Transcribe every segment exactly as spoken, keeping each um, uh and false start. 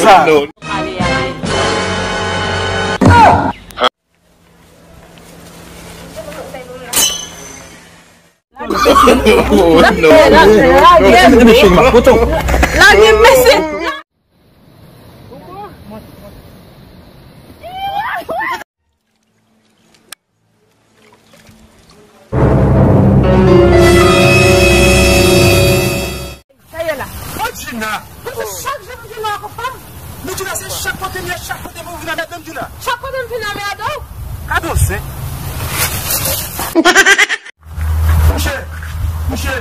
Ale, ale. Oh, no, no, no. Lage m, mesye. Sa ye la. Oh, Gina! Poutèt chak jou pou Gina ak fanm. Men Gina, se chak kote m ye, chak kote pou vin anmède m, Gina. Chak kote m vin anmède w? Gade w zen. Kouche! Kouche!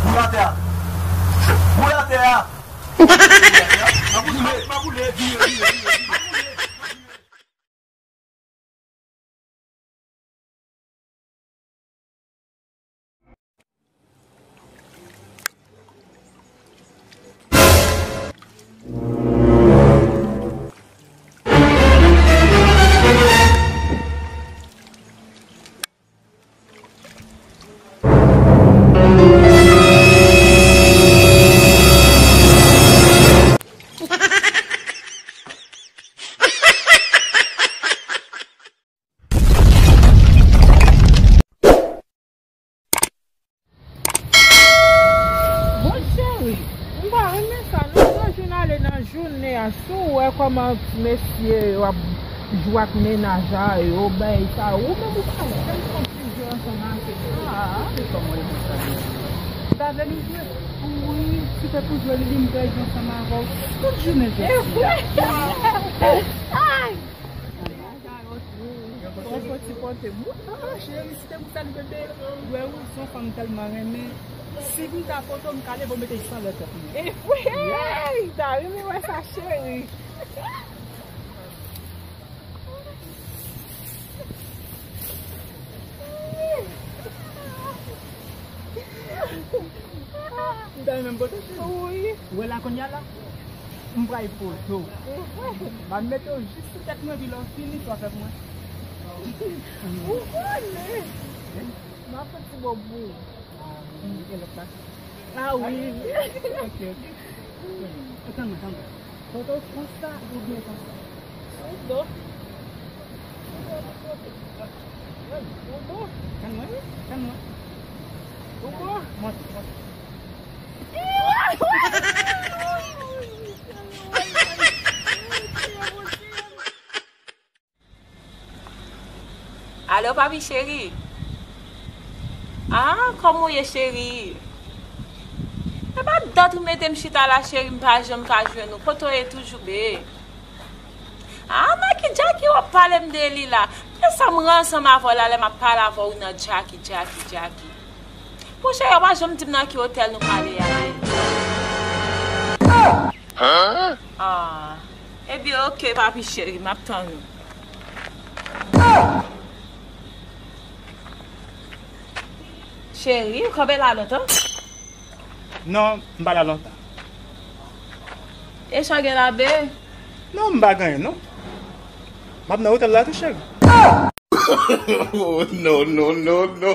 Boule atè a! Boule atè a! Ma boule, ma boule, vire, vire, vire, vire. Bon, cheri, m pa renmen sa non. Yon jou n ale nan jounen an, si w wè kòman ti mesye yo ap jwe ak mennaj a yo, bay sa, ou menm ou pa janm konn ti jwe ansanm avèk yo. Ah, se kòman yo konn sa yo. Sa vle nou jwe? Wi, si se pou jwe, li di m pral jwe ansanm avè w tout jounen jodi a. Ay! Mennaj a yo tou. Bon, fò ti pote m. Ah, cheri, si te pou sa, li bebe. Wè, ou se yon fanm m tèlman renmen. Si m ta pote w, m ka leve w mete san lè tèt mwen. E wi, hey, ta renmen wè sa, cheri. M ta renmen m pote w, cheri. Wi. Ou wè la kounye a la? M pral poze w. M ap mete w jis sou tèt mwen, epi lè w fini, sa w fè pou mwen? Ou konnen. M ap fè ti bò pou ou. Ah, e lòt la? Ah, wi. Ok, ok. Tann mwen, tann mwen. Foto konsa oubyen konsa? Sou do. Sou do, sou do. Ou bon? Tann mwen, tann mwen. Ou bon? Monte, monte. Alo, papi cheri. Ah, kòman w ye, cheri? E pa dat ou mete m chita la, cheri, m pa janm ka jwenn ou. Kote w ye toujou, be? Ah, nan ki Jackie w ap pale m de li la? Men sa m rann ansanm avè w la, lè m ap pale avè w nan Jackie, Jackie, Jackie. Monchè, yo pa janm di m nan ki otèl nou prale a, ye. Ah. Ebyen, oke, papi cheri, m ap tann ou. Cheri, ou kanpe la lontan? Non, m pa la lontan. E sa gen la, be? Non, m pa gen anyen, non. M ap nan otèl la tou, cheri. Oh, no, no, no, no.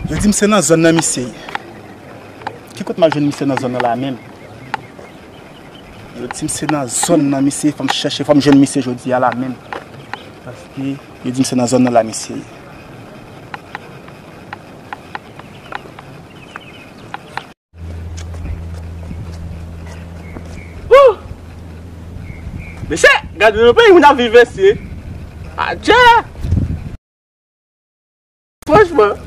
Yo di m se nan zòn nan misye ye. Ki kote m al jwenn misye nan zòn nan la menm? Yo di m se nan zòn nan misye ye, fò m chèche, fò m jwenn misye jodi a la menm. Paske yo di m se nan zòn nan la misye ye. Wouh! Mesye, gade yon peyi moun ap viv, mesye. Adje! Franchman.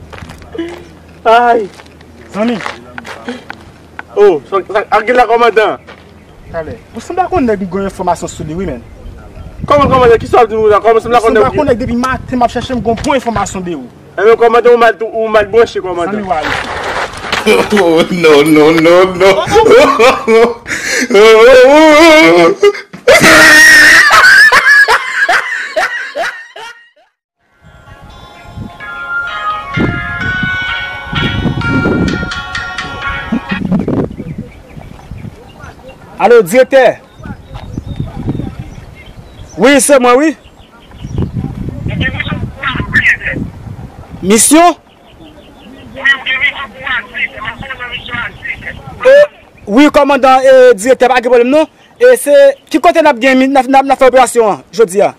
Ay. Zanmi. Oh, sa, sa, ak gen la kòmandan. Talè. Ou sanble ak yon nèg m gen enfòmasyon sou li, wi, men. Kòman, kòmandan? Kisa w ap di nou la? Kòman sanble ak yon nèg? Ou sanble ak yon nèg depi maten m ap chèche, m gen yon bon enfòmasyon de ou. Enben, kòmandan, ou mal, ou mal branche, kòmandan. Zanmi w ale. Oh, no, no, no, no. Alo, direktè. Wi, se mwen, wi. Misyon? E, wi, kòmandan, e, direktè, pa gen pwoblèm, non. E se ki kote n ap gen, n ap, n ap, n ap fè operasyon an, jodi a?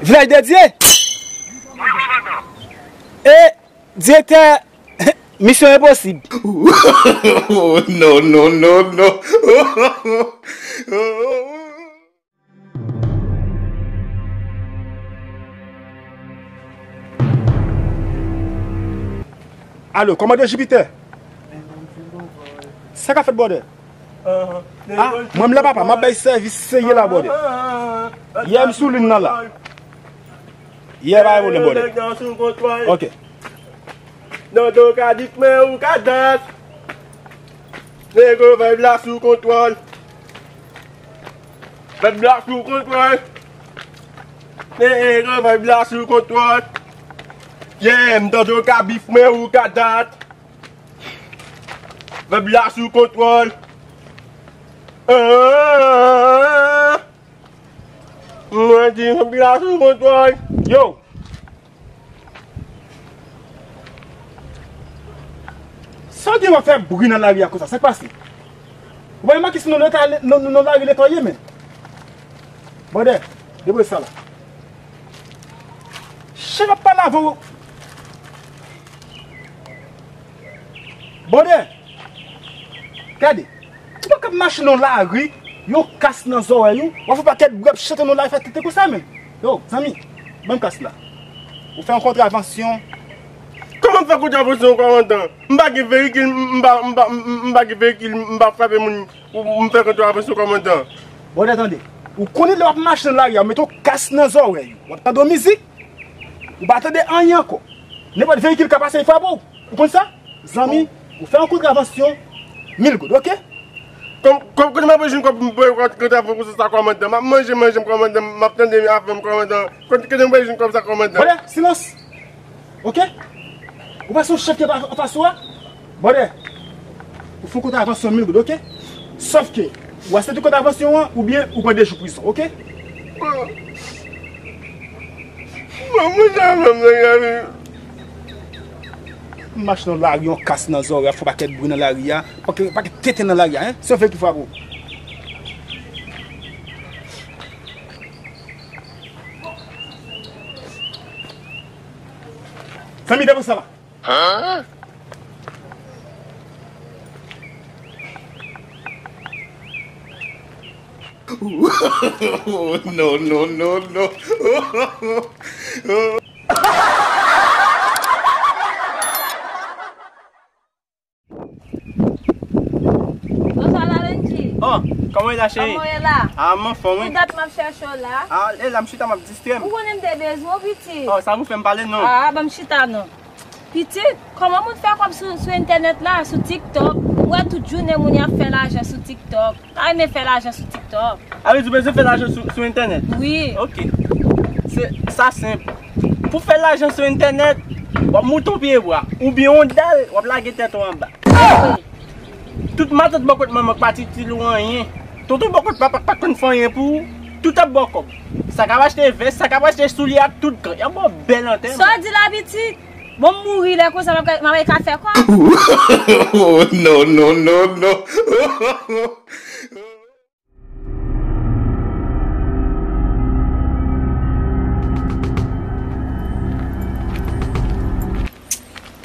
Vilaj de Dye? E, direktè, misyon enposib. Oh, no, no, no, no. Alo, kòmandan Jipitè? Sa k ap fèt, brother? Ah, mwen m la, papa, m ap bay sèvis serye la, brother. Yè m sou liy nan la. Yè pa gen pwoblèm, brother. Ok. Dodo ka di men ou ka dat. Nego, vibe la sou kontwòl. Vibe la sou kontwòl. Nego, vibe la sou kontwòl. Yeah, m Dodo ka bif men ou ka dat. Vibe la sou kontwòl. Ah, mwen di vibe la sou kontwòl. Yo! Sa w gen w ap fè bri nan lari a konsa? Sa k pase? Ou pa remake se nan leta, nan, nan, nan lari leta w ye, men? Brother, depoze sa la. Chèf ap pale avè w. Brother, gade. Ou pa kab mache nan lari, yon kas nan zòrèy ou, w ap fè pakèt bri ap chante nan lari, fè tete konsa, men. Yo, zanmi, ban m kas la. Ou fè yon kontravansyon. Kòman m fè kontravansyon, kòmandan? M pa gen veyikil, m pa, m pa, m, m pa gen veyikil, m pa frape moun, ou, ou m fè kontravansyon, kòmandan? Brother, tande. Ou konnen lè w ap mache nan lari a, ou mete yon kas nan zòrèy ou. W ap tande yon mizik, ou pa tande anyen ankò. Nenpòt veyikil ka pase, li frape w. Ou konn sa? Zanmi, ou fè yon kontravansyon, mil goud, ok? Kòm, kòm, kote m ap jwenn kòb pou m peye kontravansyon sa, kòmandan? M ap manje, manje m, kòmandan, m ap tande afè m, kòmandan. Kote, kote m ap jwenn kòb sa, kòmandan? Brother, silans! Ok? Ou pa se yon chèf ki anfas ou a? Brother, ou fè yon kontravansyon mil goud, ok? Sòf ke, ou aksepte kontravansyon an, oubyen ou pran de jou prizon, ok? Bon. Bon, mwen sa fè m nan lavi. M mache nan lari, yon kas nan zòrèy, ap fè pakèt bri nan lari a, pakèt, pakèt tenten nan lari a, en? Se yon fè ki frape w. Zanmi, depoze sa la. Oh, no, no, no, no. Bonswa, Larenji. Oh, kòman w ye la, cheri? Kòman w ye la? Ah, m anfòm, wi. Ki dat m ap chèche w la? Ah, e la, m chita, m ap distrè m. Ou konnen m te bezwen w, pitit. Oh, sa pou fè m pale, non? Ah, ban m chita, non. Pitit, kòman moun fè kòb sou, sou entènèt la, sou TikTok? M wè tout jounen moun y ap fè lajan sou TikTok. Ta renmen fè lajan sou TikTok. A vle di w bezwen fè lajan sou, sou entènèt? Wi. Ok. Se, sa senp. Pou fè lajan sou entènèt, w ap moute yon pye bwa, oubyen yon dal, w ap lage tèt ou anba. Wi. Tout matant bò kot manman k pa t itil ou anyen. Tonton bò kot papa k pa t konn fè anyen pou ou, tout ap ba w kòb. Sa k ap achte vès, sa k ap achte soulye ak tout gran, y ap ba w bèl antèman. Sa w di la, pitit? Bon, m mouri lè konsa, m ap, m ap ka fè kòb. Oh, no, no, no, no.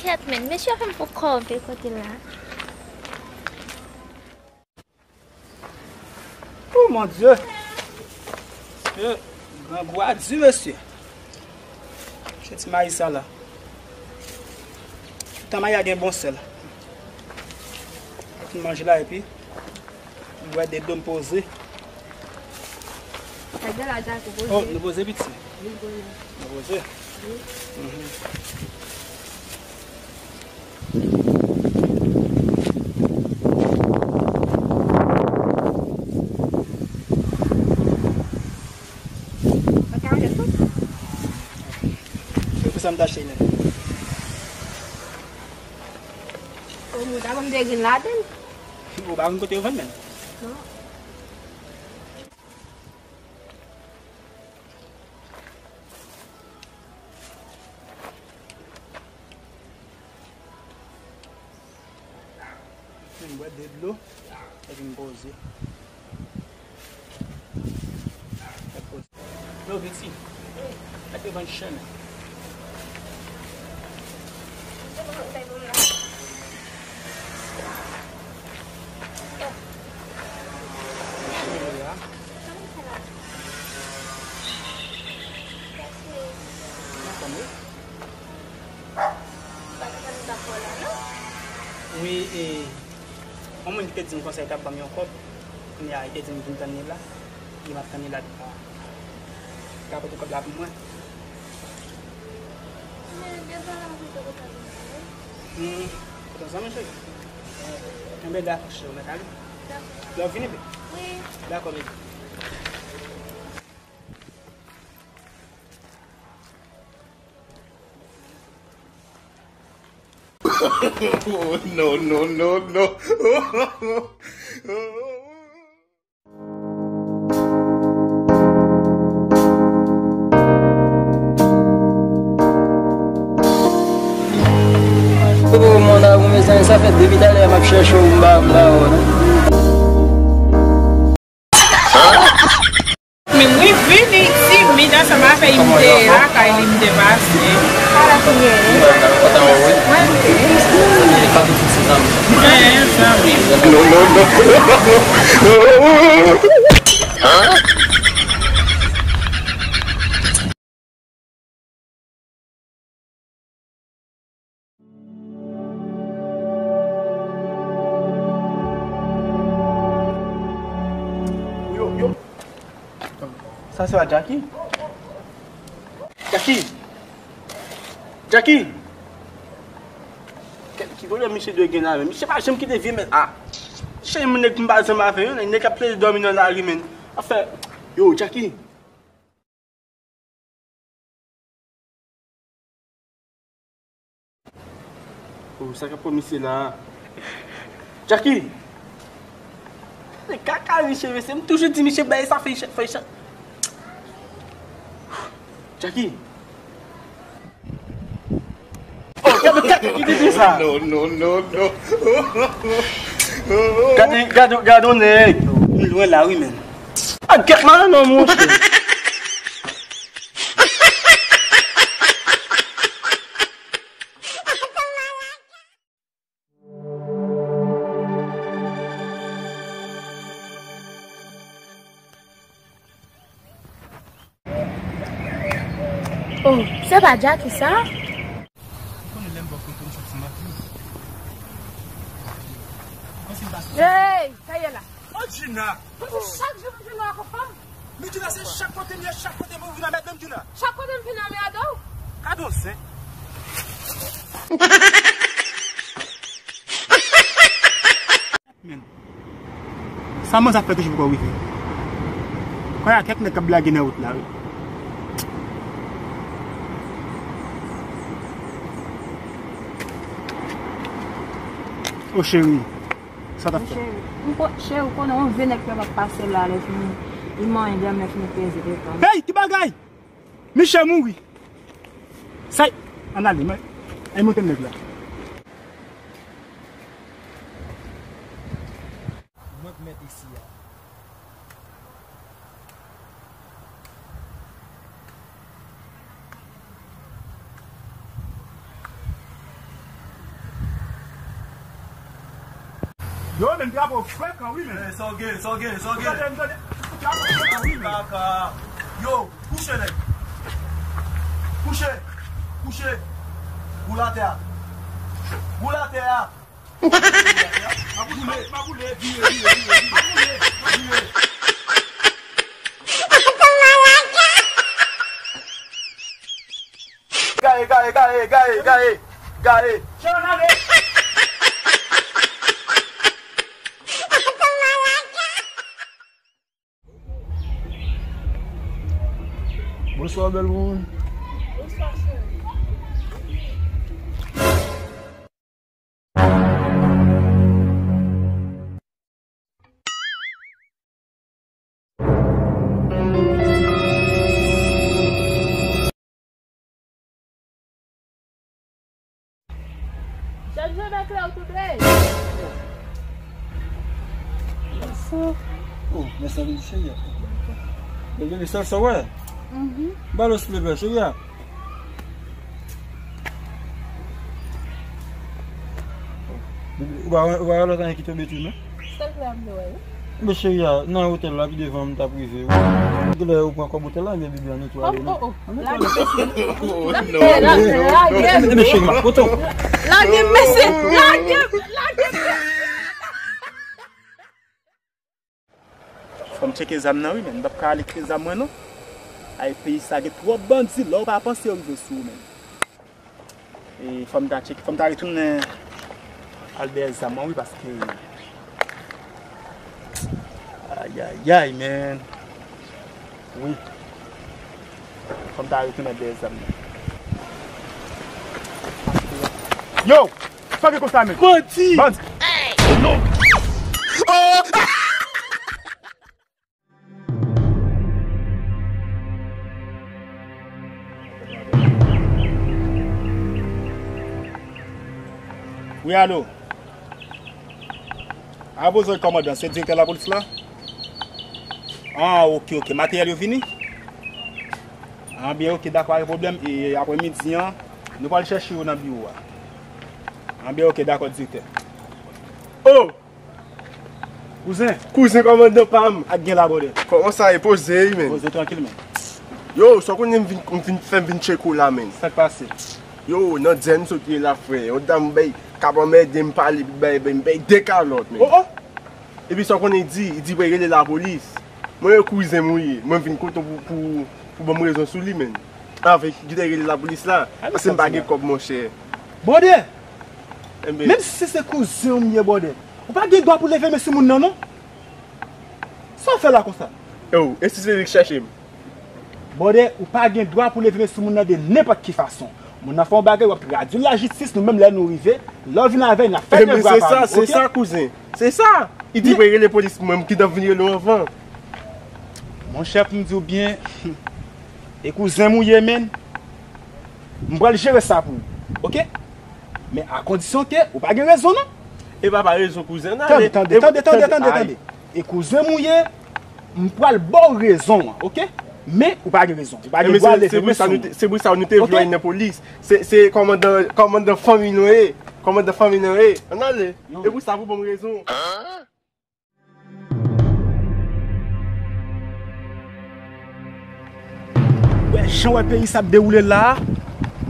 Kèt, men, mesye fè m pou kòve kote la. Oh, mon Dieu! Mesye, grangou a di, mesye. Chè ti mayi sa la. Poutan mayi a gen bon sèl. Fin manje la, epi m bwè de dlo, m poze. Sa gen la, Jack, ou poze? Oh, nou poze, piti. Nou poze. Nou poze? Wi. Mhm. Se pou sa m t achte l. O, mwen ta ban m de grenn ladan l. Ou pa konn kote yo vann menm? Non. Vin bwè de dlo, epi m poze. Yo, Betty, mete vann chè, men. Wi, e, yon moun ki te di m konsa, li t ap ban m yon kòb. Kounye a, li te di m vin tann li la. Li m ap tann li la depi la. Li ka pote kòb la pou mwen. Men, gen tan la, mwen te kontan vin tann li. Hmm, kontan sa, men cheri. Enben, dakò, cheri, mwen ale. Dakò. Lè w vini, bebe. Wi. Dakò, bebe. No, no, no, no. Oh, mon amour, mezanmi, sa fè depi talè m ap chèche w, m pa, m pa wè w, non. Men wi, vini timid ansanm avè li, m te lakay li, m te pase. Ala kounye a. Mwen vle. Mwen, zanmi. No, no, no. Yo, yo. Sa se pa Jackie? Jackie! Jackie! Ki, ki pwoblèm misye dwe gen la menm? Misye pa janm kite vye mèt a. Cheri, moun nèg m pa zanmi avè yo, nèg ap plede dòmi nan lari, menn. Afè, yo, Jackie! Oh, sa k ap pran misye la? Jackie! Se kaka misye, mesye. M toujou di misye bay sa fè chan, fè chan. Jackie! Oh, gade, gade, ki te di sa? No, no, no, no. Gade, gade, gade yon nèg. Li lwen la, wi, men. Ah, gèt malè non, monchè. Oh, se pa Jackie sa? Ou konnen lè m bò kote m soti maten. Hey, kay la. Oh, Gina! Paske chak jou m jwenn ou ak yon fanm. Men Gina, se chak kote m ye, chak kote m vin anmède m, Gina. Chak kote m vin anmède w? Gade yon zen. Men, sa manzè ap fè toujou poko rive. Kwè a kèk nèg k ap blage nan wout la, wi. O cheri, sa w t ap fè? Cheri, m ko-, cheri, ou konnen yon vye nèg k ap pase la, lè fini, li manyen dèyè m, lè fini peze devan m. Hey, ki bagay? Michel mouri. Sa, ann ale, men, ann monte nèg la. Mwen k mèt isi a. Yo, men drapo frekan, wi, men. Eh, sa w gen, sa w gen, sa w gen? Tande, tande. Drapo frekan, wi, men. Kaka. Yo, kouche, nèg. Kouche, kouche. Boule atè a. Boule atè a. Boule, boule, vire, vire, vire, vire. Boule, boule. Gaye, gaye, gaye, gaye, gaye, gaye. Bonswa, bèl moun. Bonswa, cheri. Sa, oh, men sa vin cheri a. Bebe, sa, sa, wè. Ba l, silvouplè, cheri a. Ou pa, ou pa wè lòt anyen ki tonbe tou, non? Sa k la m wè, wi. Men cheri a, nan otèl la, pi devan m t ap rive, wi. Lè ou pran kòb otèl la, men bebe, ann netwaye, non? Oh, oh, oh. Lage mesye. Lage, lage, lage. Men cheri, m ap kote w. Lage mesye. Lage, lage. Fò m tcheke zam nan wi, men m p ap ka ale k zam mwen non. Ay, peyi sa gen twòp bandi, lè w pa panse yo rive sou ou, men. E, fò m ta tcheke, fò m ta retounen al dèyè zam mwen wi, paske, ayayay, men. Wi. Fò m ta retounen dèyè zam nan. Yo! Sa gen konsa, men? Bandi! Bandi! Wi, alo. A, poze wi, kòmandan, se direktè lapolis la? Ah, oke, oke. Materyèl yo vini? Ah, byen, oke, dakò, pa gen pwoblèm. E aprè midi an, nou pral chèche yo nan biwo a. Ah, byen, oke, dakò, direktè. Oh! Kouzen. Kouzen, kòmandan pa m. Ak gen la, brother. Kòman sa ye? Poze wi, men. Poze trankil, men. Yo, sa w konnen m vin, m vin fè m vin tcheke w la, men. Sa k pase? Yo, nan dèyè m sot ye la, frè. Yon dam bay, k ap anmède m, pale, bay, bay, bay de kalòt, men. Oh, oh! Epi sa w konnen li di, li di pou l rele lapolis. Mwen, e kouzen m ou ye. Mwen vin kote w pou, pou, pou ban m rezon sou li, men. Avèk ki te rele lapolis la, paske m pa gen kòb, monchè. Brother! Menm si se kouzen w m ye, brother, ou pa gen dwa pou leve men sou moun nan, non. Sa w fè la konsa? Yo, e si se li k chèche m? Brother, ou pa gen dwa pou leve men sou moun nan de nenpòt ki fason. Moun nan fè yon bagay, w ap tradui l lajistis, nou menm lè nou rive, lè w vin avè l, n ap fè devwa pa nou, oke? Se sa, kouzen. Se sa. Li di pou l rele polis, mwen, m gentan vin rele w anvan. Monchè, pou m di w byen, e kouzen m ou ye, menn. M pral jere sa pou ou, oke? Men a kondisyon ke ou pa gen rezon, non. E pa pa rezon, kouzen, n ale. Tande, tande, tande, tande, tande, tande. E kouzen m ou ye, m pral ba w rezon an, oke? Men ou pa gen rezon. Ou pa gen dwa leve men sou mwen. Se pou sa nou te vle w nan polis. Se, se kòmandan, kòmandan fanmi nou ye. Kòmandan fanmi nou ye. Ann ale. E pou sa pou ban m rezon. Wè jan wè peyi sa ap dewoule la a,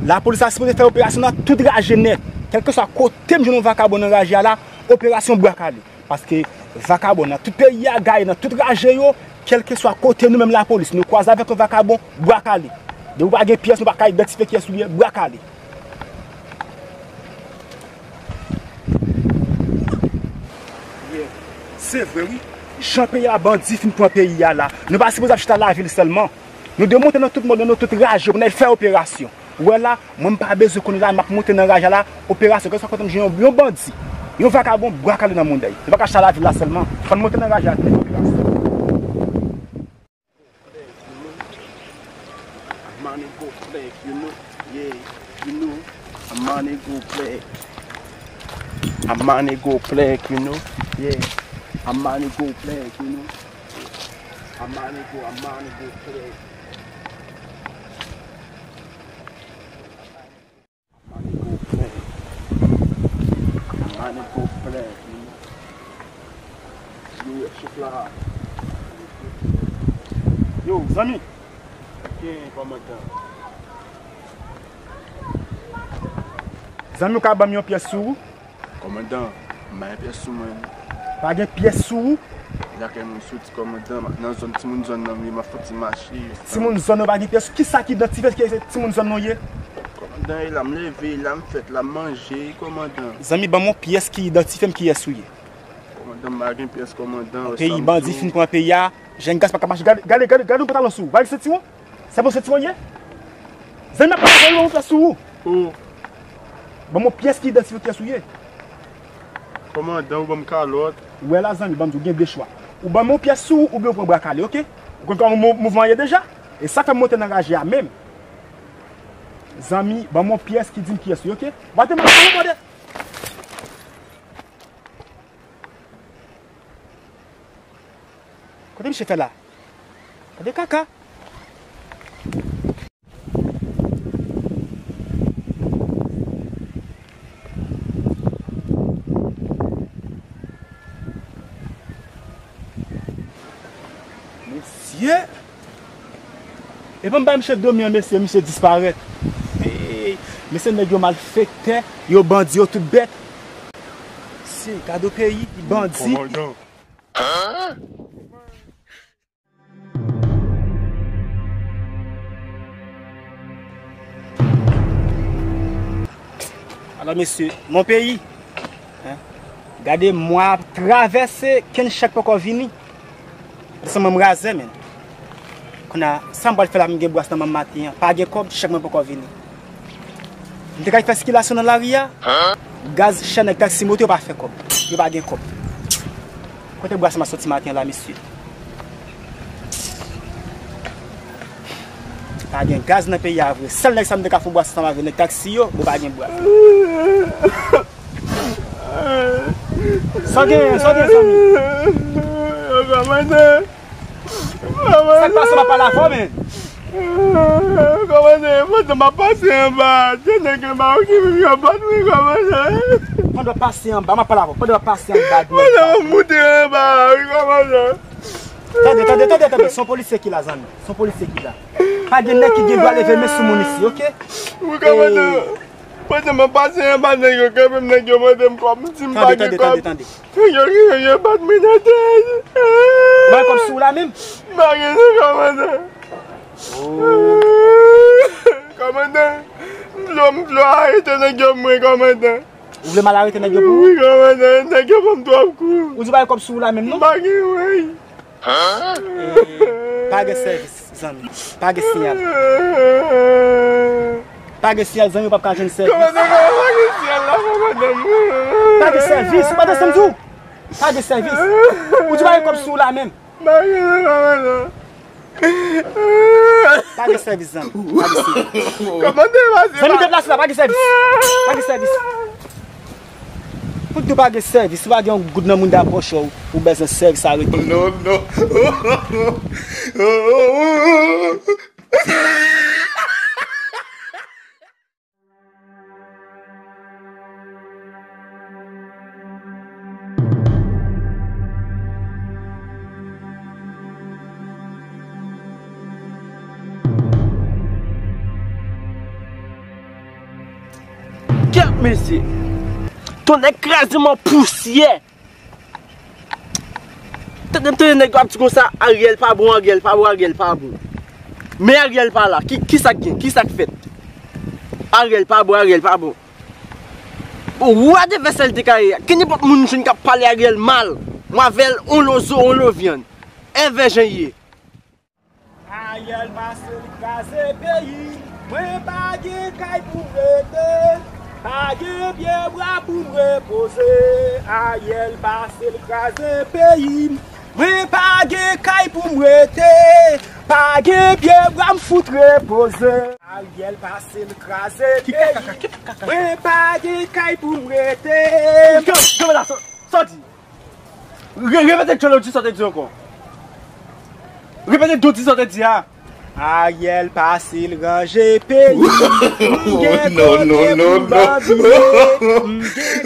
lapolis la sipoze fè operasyon nan tout raje nèt. Kèlkeswa kote m jwenn yon vakabon nan raje a la, operasyon bwa kale. Paske vakabon nan tout peyi a, gaye nan tout raje yo, kèlkeswa kote nou menm lapolis, nou kwaze avèk yon vakabon, bwa kale. Depi w pa gen pyès, nou pa ka idantifye kiyès ou ye, bwa kale. Se vre wi, jan peyi a bandi fin pran peyi a la, nou pa sipoze ap chita lavil sèlman. Nou dwe monte nan tout mòn, nan tout raje pou n al fè operasyon. Ou wè la, mwen m pa bezwen konnen la, m ap monte nan raje a la, operasyon, kèlkeswa kote m jwenn yon, yon bandi, yon vakabon, bwa kale nan mouda l. Nou pa ka chita lavil la sèlman. Fò n monte nan raje a tou, operasyon. A money go plek, you know. Yeah, you know. A money go plek. A money go plek, you know. Yeah. A money go plek, you know. A money go, a money go plek. Money go plek. Money go plek, you know. Yo, yo, chèf la. Yo, zanmi. Gen kòmandan. Zanmi, ou ka ban m yon pyès sou ou? Kòmandan, m pa gen pyès sou mwen. Pa gen pyès sou ou? Lakay mwen soti, kòmandan, nan zòn, timoun zòn nan m ye, m ap fè ti mache. Timoun zòn nan pa gen pyès. Kisa ki idantifye ke se timoun zòn nan w ye? Kòmandan, e la m leve, e la m fèt, la m manje, kòmandan. Zanmi, ban m yon pyès ki idantifye m kiyès ou ye. Kòmandan, m pa gen pyès, kòmandan. Peyi bandi fin pran peyi a, jèn gason pa ka mache. Gade, gade, gade, gade yon pantalon sou ou. Gade sentiwon. Se bon sentiwon ye? Zanmi, ap pale yon pyès sou ou. Oh. Ban m yon pyès ki idantifye kiyès ou ye. Kòmandan, ou ban m kalòt. Ou wè la, zanmi, ban m di w, gen de chwa. Ou ban m yon pyès sou ou, oubyen ou pran bwa kale, oke? Ou konn kòman mou-, mouvman an ye deja? E sa k fè m monte nan raje a menm. Zanmi, ban m yon pyès ki di m kiyès ou ye, oke? Ou pa te mal pale, brother. Misye fè la. Gade kaka. Mesye! Epi m bay misye dòmi an, mesye, misye disparèt. Hey, mesye, nèg yo malfektè, yo bandi, yo tout bèt. Se gade yon peyi, bandi. Kòmandan. Alò, mesye, mon peyi, hein, gade mwa ap travèse, kenn chèk poko vini. Desanm mwen m razè, men. Kounye a, sa m pral fè la, m gen bwas nan men m maten an. Pa gen kòb, chèk mwen poko vini. M te kay fè sikilasyon nan lari a. Gaz chè, nèg taksi moto yo pa fè kòb. Yo pa gen kòb. Kote bwas m ap soti maten an la, mesye? Pa gen gaz nan peyi a vre. Sèl nèg sa m te ka fè bwas ansanm avè nèg taksi yo, bon, pa gen bwas. Sa w genyen, sa w genyen, zanmi? Yo kòmanse. Sa k pase, w ap pale avè w, men? Kòmanse, pandan m ap pase anba, de nèg anba yo ki vin yo bat mwen, kòmanse. Pandan w ap pase anba, m ap pale avè w. Pandan w ap pase anba, pandan m ap moute anba, wi, kòmanse. Tande, tande, tande, tande. Se yon polisye ki la, zanmi. Se yon polisye ki la. Pa gen nèg ki gen dwa leve men sou moun isi, oke? Wi, kòmandan. Pandan m ap pase anba, nèg yo kanpe m, nèg yo mande m kòb, m di m pa gen kòb. Tande, tande, tande, tande. Nèg yo rive, yo bat mwen atè. Bay kòb sou ou la menm? M pa gen, kòmandan. Oh. Kòmandan, m vle, m vle arete nèg yo pou mwen, kòmandan. Ou vle m al arete nèg yo pou ou? Wi, kòmandan, nèg yo ban m twòp kou. Ou di bay kòb sou ou la menm, non? M pa gen, wi. Eh, pa gen sèvis, zanmi. Pa gen siyal. Pa gen siyal, zanmi, ou p ap ka jwenn sèvis. Kòmandan, kòmandan, pa gen siyal la, kòmandan. Pa gen sèvis, ou pa tande sa m di w? Pa gen sèvis. Ou di pa gen kòb sou ou la menm. Pa gen sèvis, zanmi. Pa gen sèvis. Zanmi, deplase la, pa gen sèvis. Pa gen sèvis. Pou di w pa gen sèvis, si w pa gen yon goud nan mounda pòch ou, ou bezwen sèvis, arete. Non, non. Kèt mesye. Tonnè kraze m an pousyè. Tande m tande nèg yo ap di konsa, Ariel pa bon, Ariel pa bon, Ariel pa bon. Men Ariel pa la. Ki, ki sa k gen? Ki sa k fèt? Ariel pa bon, Ariel pa bon. Bon, wade vè sèl te ka ye a. Ki nenpòt moun jwenn k ap pale Ariel mal. Mwen avè l, on lo zo, on lo vyann. Èvè jan ye. Ariel pase l kraze peyi m, mwen pa gen kay pou m rete, pa gen pye bwa pou m repoze. Ariel pase l kraze peyi m, mwen pa gen kay pou m rete, pa gen pye bwa m fout repoze. Ariel pase l kraze peyi m, mwen pa gen kay pou m rete. Sa w di? Re-, repete djòlè w di sa w te di ankò. Repete djòlè w di sa w te di a. Ariel pase l ranje peyi. M gen kote pou m babye. M gen